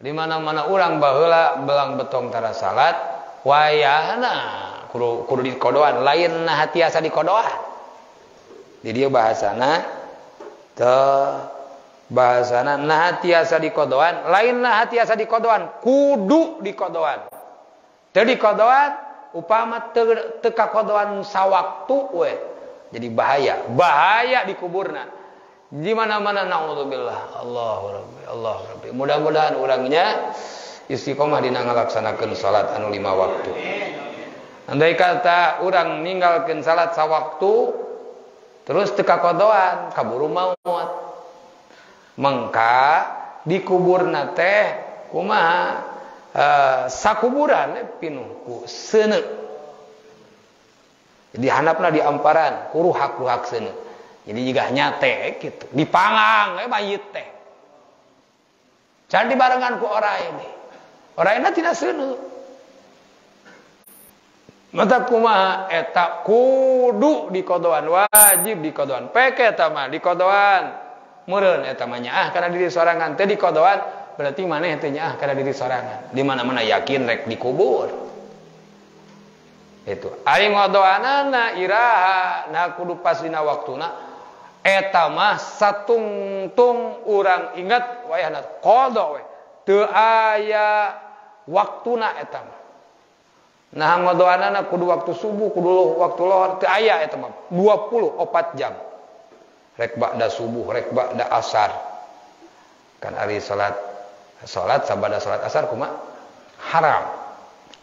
Di mana-mana urang baheula belang betong tara salat, wayahna kudu dikodoan, lain nah tiasa dikodoan. Di dieu bahasana teu bahasana nah tiasa dikodoan, lain nah tiasa dikodoan, kudu dikodoan. Teu dikodoan upama teu kakodoan sawaktu we. Jadi bahaya, bahaya dikuburna. Di mana-mana naudzubillah. Allahu Rabbi, Allahu Rabbi. Mudah-mudahan urangnya istiqomah dina ngalaksanakeun salat anu 5 waktu. Andai kata urang ninggalkeun salat sawaktu terus teu kakodoan, kaburu maut. Mangka dikuburna teh kumaha? Sakuburan pinuh ku seuneu. Jadi handapna di amparan ku ruhak-ruhak seuneu. Jadi jiga nyate gitu, dipanggang mayit teh. Can dibarengan ku orai ini. Oraina tina seuneu. Mata kumaha eta kudu dikodoan, wajib dikodoan. Peke eta mah dikodoan. Meureun eta mah nyaah kana diri sorangan, teu dikodoan berarti maneh teh nyaah kana diri sorangan. Di mana-mana yakin rek dikubur. Itu. Ari ngodoanana iraha nah kudu pas dina waktuna. Eta mah satungtung urang ingat wayahna qada we. Teu aya waktuna eta mah. Nah ngodoanana kudu waktu subuh, kudu waktu lohor, teu aya eta mah 24 jam. Rek ba'da subuh, rek ba'da asar. Kan ari salat sabada salat asar kumaha? Haram.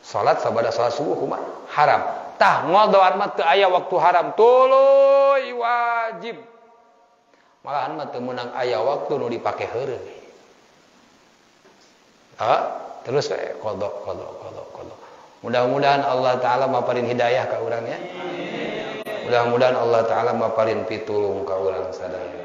Salat sabada salat subuh kumaha? Haram. Tah ngodoan mah teu aya waktu haram, tuluy wajib. Malahan mah teu meunang aya waktu nu dipake heureuy. Terus qada qada qada qada. Mudah-mudahan Allah Ta'ala maparin hidayah ka urang ya. Mudah-mudahan Allah Ta'ala maparin pitulung ka urang sadaya.